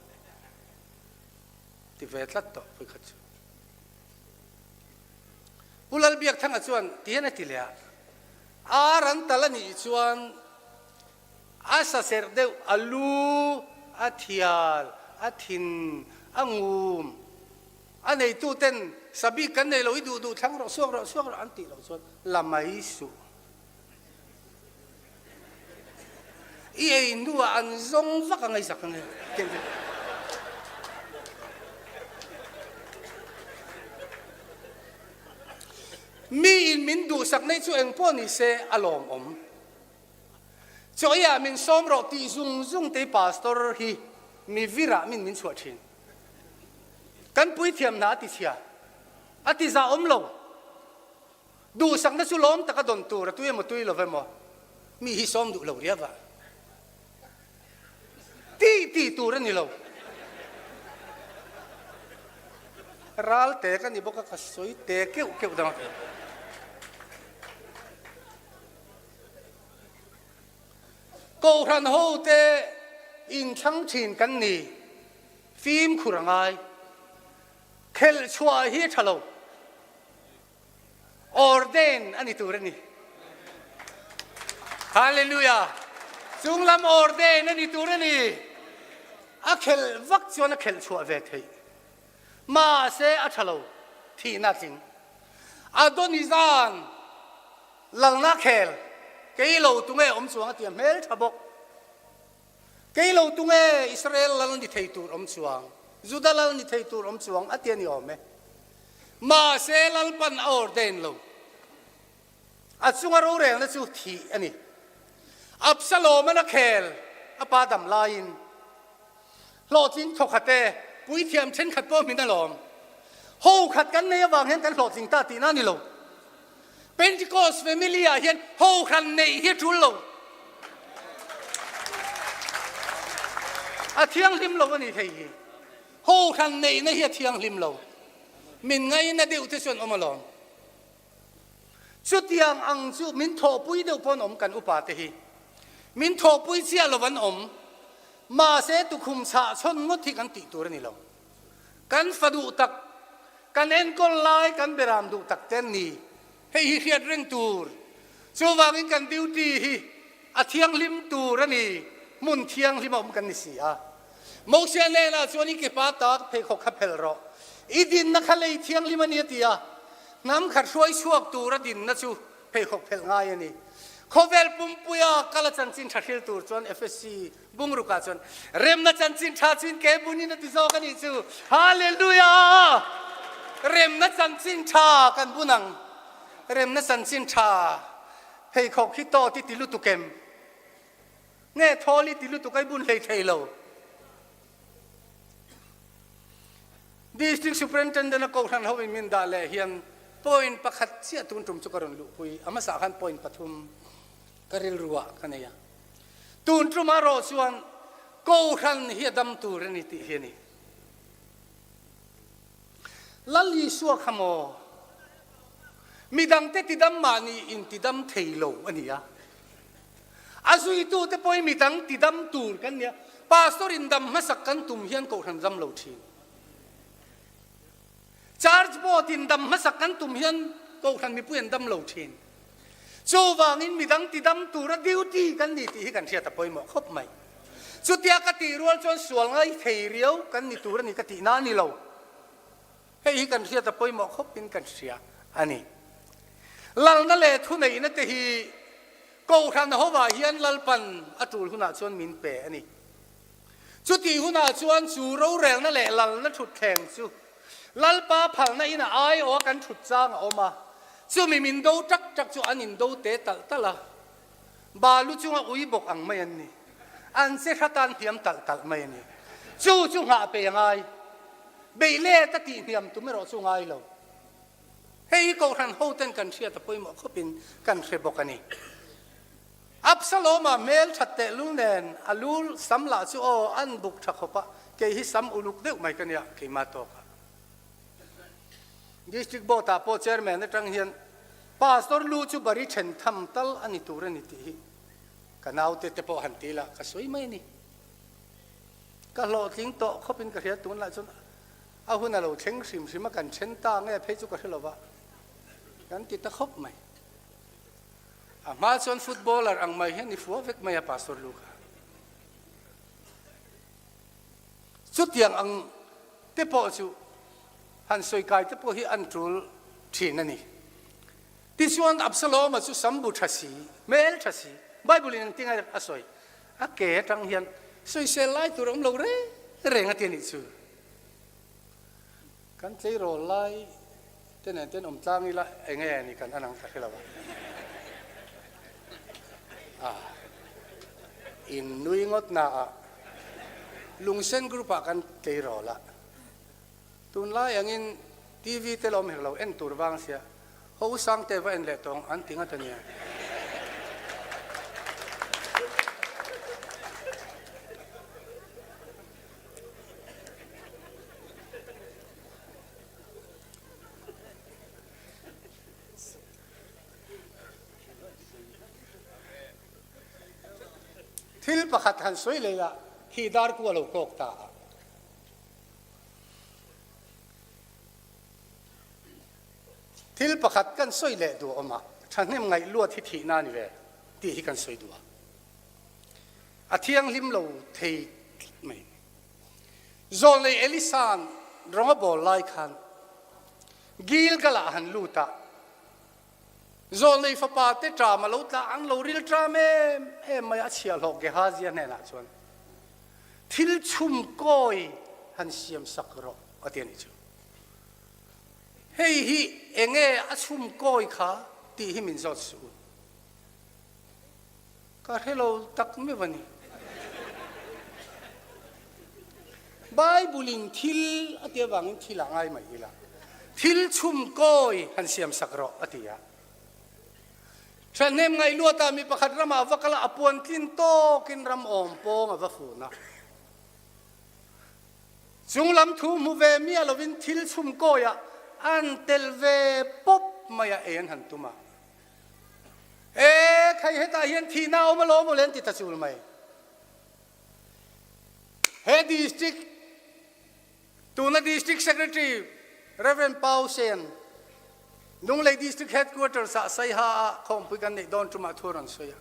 ti ve tlat tawh vawikhat chu. Pu Lalbiakthanga chuan ti hian a ti leh a, ar an tal a nih chuan a sa serh deuh, a lu, a thial, a thin, a ngum, A neituten sabik kan nei lo i duh duh thlang rawh, suak rawh, suak rawh an tih loh chuan la mai suh. I ei hnuah an zawng vak a ngaihsak ang e. Mi in min duhsak nei chu eng pawh ni se a lawmawm. Chawiah min sawm rawh tih zung zung te pastor hi mi virah min min chhuah thin. Kan puithiam hna a ti chhia, a ti za awm lo. Duhsakna chu lawm taka dawn tur a tui emaw tui lo emaw mi hi sawm duh lo riau a. Tih tih tur a ni lo. Ral te ka ni bawk a, ka sawi te keuh keuh dang a. Kohhran hote inthlang thin kan ni, fimkhur a ngai. Khelh chhuah hi a tha lo. Ordain a ni tur a ni. Hallelujah! Chunglam ordain a ni tur a ni. A khelh vak chuan a khelh chhuah ve theih. Mahse a tha lo, thihna a tling. Adonizan lalna khel kei lo tunge awm chuang a ti a, hmel tha bawk. Kei lo tunge Israel lal ni thei tur awm chuang. Juda lal ni thei tur awm chuang a ti a ni awm e. Mahse Lalpan a ordain lo. A chunga rorelna chu thih a ni. Absalom-an a khel a pa dam laiin hlawhtling thawkhat e, puithiam thenkhat pawh min alawm. Ho khat kan nei avang hian kan hlawhtling ta tihna a ni lo. Pentecost family ah hian ho hran neih hi a tul lo. A thianghlim lo a ni thei hi. Ho hran neihna hi a thianghlim lo. Min ngaina deuh te chuan awm alawm. Chutiang ang chu min thawhpui deuh pawh an awm kan upa te hi. Min thawhpui chiah lo an awm. Mahse tukhum chhah chhawn ngawt hi kan tih tur a ni lo. Kan fa duh tak, kan enkawl lai kan beram duh tak te an ni. Hei hi hriat reng tur. Chuvangin kan duty hi a thianghlim tur a ni. Hmun thianghlim a awm kan ni si a. Mosia hnenah chuan i kepa tak pheikhawk kha phel rawh. I dinna kha lei thianghlim a ni a ti a. Hnam khat hruai chhuak tura dinna chu pheikhawk phelh ngai a ni. Khawvel pumpuia kal a chanchin tha hril tur chuan FSC bungrukah chuan remna chanchin tha chuin ke bunin a ti zawk a nih chu. Hallelujah! Remna chanchin tha kan bun ang. Remna chanchin tha pheikhawk hi tawt i ti lutuk em? Nge thawl i ti lutuk a i bun hlei thei lo. District Superintendent a kohhran ho in min dah leh hian point pakhat chiah tun tum chu ka rawn luhpui. A hmasa khan point pathum ka rilru ah ka nei a. Tun tum erawh chuan kohhran hi a dam tur a ni tih hi a ni. Lal Isua kha maw? Midangte tidam mahni intidam thei lo a ni a. A zuitute pawhin midang tidam tur kan nia. Pastor in dam hmasak kan tum hian kohhran dam lo thin. Church board in dam hmasak kan tum hian kohhran mipui an dam lo thin. Chuvangin midang tidam tura duty kan ni tih hi kan hriat a pawimawh khawp mai. Chutia ka tih rual chuan sual ngai thei riau kan ni tur a ni ka tihna a ni lo. Hei hi kan hriat a pawimawh khawpin kan hria a ni. Lalna leh thuneihna te hi Kohhran hovah hian Lalpan a tul hunah chuan min pe a ni. Chutih hunah chuan chu rorelna leh lalna thutthleng chu Lalpa phalna in a aiawha kan thut chang a awm a, chumi min do tak tak chu an indo te talh talh a, balu chunga ui bawk ang mai an ni. An che hrat a an hniam talh talh mai a ni. Chu chu nghah pe a ngai. Beih let a tih hniam tum erawh chu ngai lo. Hei hi Kohhran hoten kan hriat a pawimawh khawpin kan hre bawk a ni. Absalom-a hmel that tehlul nen a lu sam lah chu aw an buk tha khawp a, kei hi sam uluk deuh mai ka nia keimah tawkah. District Board-ah pawh Chairman atang hian Pastor lu chu bari then tham tal a ni tur a ni tih hi ka naute te pawh han ti la ka sawi mai a ni. Ka hlawhtling tawh khawpin ka hria tunlai chuan a hun a lo thleng hrim hrim a kan then ta nge phei chu ka hre lova kan ti ta khawp mai. A hma chuan footballer ang mai hian i fua vek mai a Pastor Luka. Chutiang ang te pawh chu han sawi kai te pawh hi an tul thin a ni. Tichuan Absalom-a chu sambu tha si, hmel tha si, Bible in engtin a sawi? A ke atang hian sawisel lai tur a awm lo reng reng a ti a nih chu. Kan tleirawl lai te nen ten awm tlang ila enge a ni kan anang ka hre lo a. A in nui ngawt na ah Lungsen group ah kan tleirawl a. Tunlai angin TV te la awm hek lo en tur vang sia Ho sang te va en leh tawng an ti ngat a nia. Thil pakhat han sawi leh la, khi dar ku a lo kawk ta a. Thil pakhat kan sawi leh duh awm a, thahnem ngaih luat hi thihna a ni ve tih hi kan sawi duh a. A thianghlim lo thei tlat mai. Zawlnei Elisa'n rawng a bawl lai khan Gilgal-ah a han lut a, Zawlnei fapa te ṭam a lo tla ang lo ril ṭam em em mai a, a chhiahhlawh Gehazia hnenah chuan thil chhum kawi. han siam sak rawh a ti a nih chu. Hei hi enge a chhum kawi kha tih hi min zawt suh u. Ka hre lo tak meuh a ni. Bible in thil a ti avangin thil ah ngai mai ila. Thil chhum kawi han siam sak rawh a ti a. Thahnem ngaih luatah mi pakhat ramah a va kal a, a puan tlin tawkin ram awm pawng a va fun a. Chung lam thu hmu ve miah lovin thil chhum kawiah an tel ve pawp mai a, ei an han tum a. E, khai hetah hian thihna a awm alawm awle an ti ta chul mai. He district, tuna District Secretary Rev. Pau Sen, Lunglei District Headquarters ah Saiha ah khawmpui kan neih dawn tumah thu a rawn sawi a.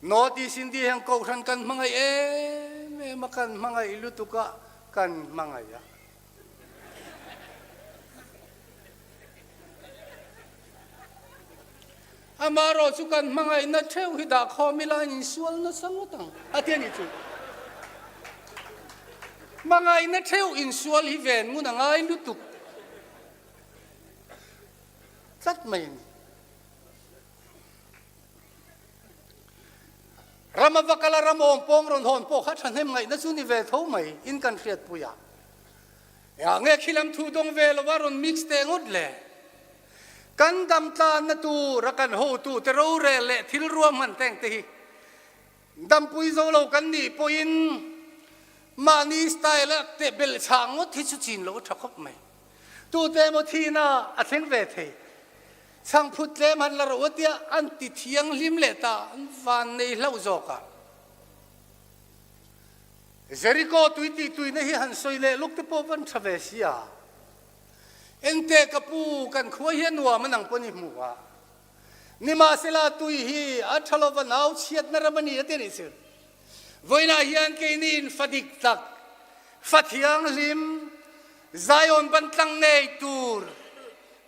North East India hian Kohhran kan hmangaih em em a, kan hmangaih lutuk a, kan hmangaih a. Amaherawh chu kan hmangaihna theuh hi dah khawm ila an insual nasa ngawt ang a ti a nih chu. Hmangaihna theuh insual hi ven ngun a ngai lutuk tlat mai a ni. Rama va kala ram awm pawng rawn hawn pawh kha thahnem ngaihna chu ni ve tho mai in kan hriatpui a. Engah nge khi lam thu dawng ve lova rawn mix teh ngawt le? Kan dam tlanna tur a kan hotu te rorel leh thil ruahman teng te hi dampui zo lo kan nih pawhin mahni style a teh belh chhang ngawt hi chu chin loh a tha khawp mai. Tute emaw thihna a thleng ve thei. Chhangphut tlem han la rawh u tia an ti thianghlim leh ta an van nei hlauh zawk a. Jericho tui tih tuina hi han sawi leh luk te pawh van tha ve si a. Engte ka pu, kan khua hi a nuam a nang pawn i hmu a. Nimahsela tui hi a tha lova nau chhiatna ram a ni a ti a nih chu. Vawiinah hian keini in fa dik tak, fa thianghlim, Zion ban tlang ngei tur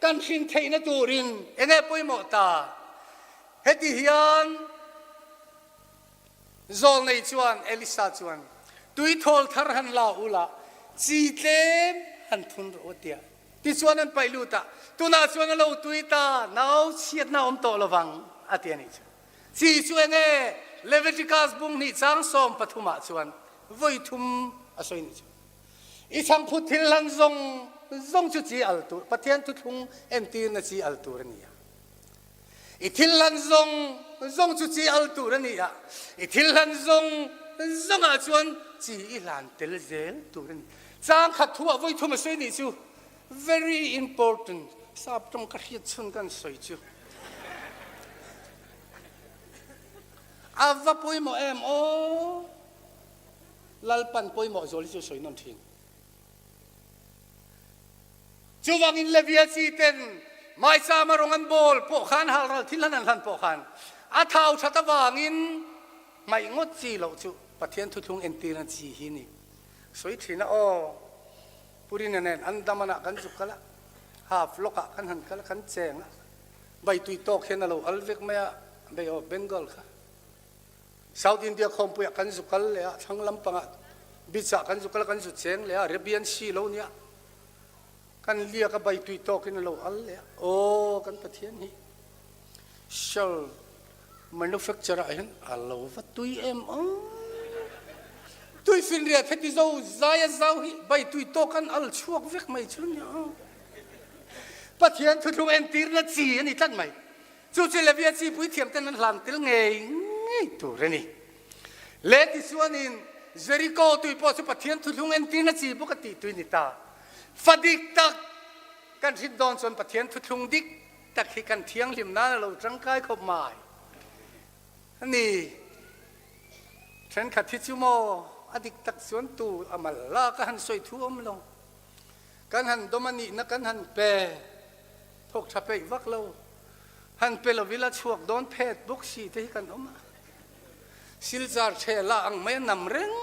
kan hrin theihna turin enge pawimawh ta? Heti hian Zawlnei chuan Elisa chuan, Tuithawl thar han la u la, chi tlem han thun rawh u tia. Tichuan an paih lut a, tunah chuan a lo tui ta, nau chhiatna a awm tawh lovang, a ti a nih chu. Chi chu enge Leviticus bung hnih chang 13 ah chuan vawi thum a sawi nih chu. I chhangphut thil hlan zawng zawng chu chi al tur, Pathian thuthlung entirna chi al tur a ni a. I thil hlan zawng zawng chu chi al tur a ni a, i thil hlan zawng zawngah chuan chi i hlan tel zel tur a ni. Chang khat thu ah vawi thum a sawi nih chu very important, sap tawng ka hriat chhun kan sawi chu. A va pawimawh em aw! Lalpan pawimawh zual hi chu sawi nawn thin. Chuvangin Levia chi ten Maichama rawng an bawl pawh khan halral thil han an hlan pawh khan a thau that avangin hmaih ngawt chi loh chu Pathian thuthlung entirna chi hi ni. Sawi thin a aw, Purina nen Andaman-ah kan zuk kal a, half lawkah kan han kal a, kan cheng a, Baitui tawk hian a lo al vek mai a, Bay of Bengal kha. South India khawmpuiah kan zu kal leh a, thlang lampangah beach ah kan zu kal a, kan zu cheng leh a, Arabian Sea lo nia, kan liak a baitui tawkin a lo al leh a, aw kan Pathian hi shell manufacture ah hian a lo va tui em aw, tuifinriat heti zo zai a zau hi baitui tawk an al chhuak vek mai chu nia, Pathian thuthlung entirna chi a ni tlat mai. Chu chu Levia chi puithiam ten an hlan tel ngei ngei tur a ni. Le tichuanin Jeriko tui pawh chu Pathian thuthlung entirna chi bawk a tih tui ni ta. Fa dik tak kan hrin dawn chuan Pathian thuthlung dik tak hi kan thianghlim nan a lo tangkai khawp mai a ni. Thenkhat hi chu maw a dik tak chuan tu a mal lak a han sawi thu awm lo. Kan han dawm a nihna kan han pe thawk tha peih vak lo. Han pe lo ila chhuak dawn phet bawk si te hi kan awm a. Silchar thela ang mai a nam reng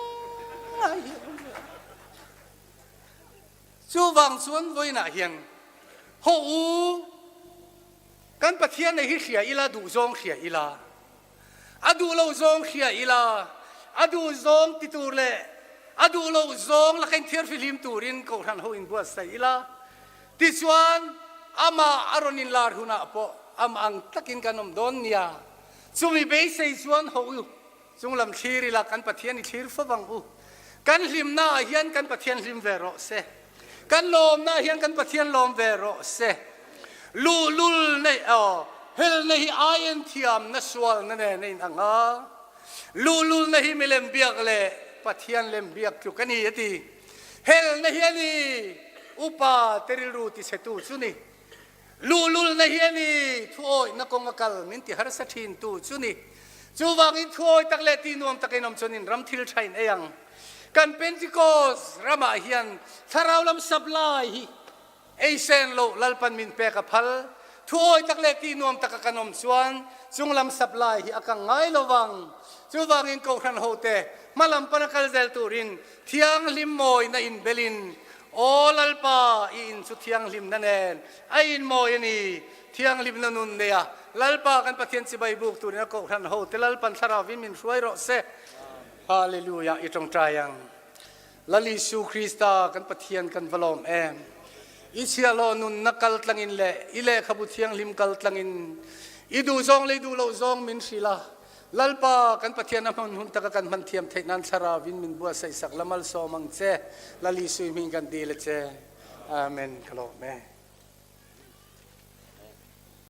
ngai hi a awm ve a. Chuvang chuan vawiinah hian haw u kan Pathian nei hi hria ila duhzawng hria ila, a duh lo zawng hria ila, a duhzawng ti tur leh. A duh loh zawng laka inthiarfihlim turin Kohhran ho inbuatsaih ila. Tichuan, amah a rawn inlar hunah pawh amah ang takin kan awm dawn nia. Chumi beisei chuan ho u, chunglam thlir ila kan Pathian i thlir fo vang u. Kan hlimnaah hian kan Pathian hlim ve rawh se. Kan lawmnaah hian kan Pathian lawm ve rawh se. Luhlul nei aw, helna hi aien thiamna sualna nen a inang a. Luhlulna hi milem biak leh Pathian lem biak tluk a ni a ti. Helna hi a ni, upa te rilru tichhetu chu ni. Luhlulna hi a ni, thuawihna kawnga kal min ti harsa thintu chu ni. Chuvangin thuawi tak leh tihnuam takin awm chuanin ram thil tha in ei ang. Kan Pentecost ramah hian thlarau lam supply hi Ei sen loh Lalpan min pek a phal. Thuawi tak leh tih nuam taka kan awm chuan chunglam supply hi a kang ngai lo vang. Chuvangin Kohhran hote hmalam pana kal zel turin thianghlim mawina inbelin, Aw Lalpa, i in chu thianghlimna nen a inmawi a ni. Thianghlimna nun neia Lalpa kan Pathian chibai buk turin a Kohhran hote Lalpan Thlarauvin min hruai rawh se. Hallelujah i tawngtai ang. Lal Isu Krista kan Pathian kan va lawm em. I chhiahhlawh nunna kal tlangin le i lehkhabu thianghlim kal tlangin i duh zawng le i duh loh zawng min hrilh a. Lalpa kan Pathian a hman hun taka kan hman thiam theih nan thlarau in min buatsaih sak la malsawm ang che. Lal Isu i hming kan dil a che. Amen. Ka lawm e.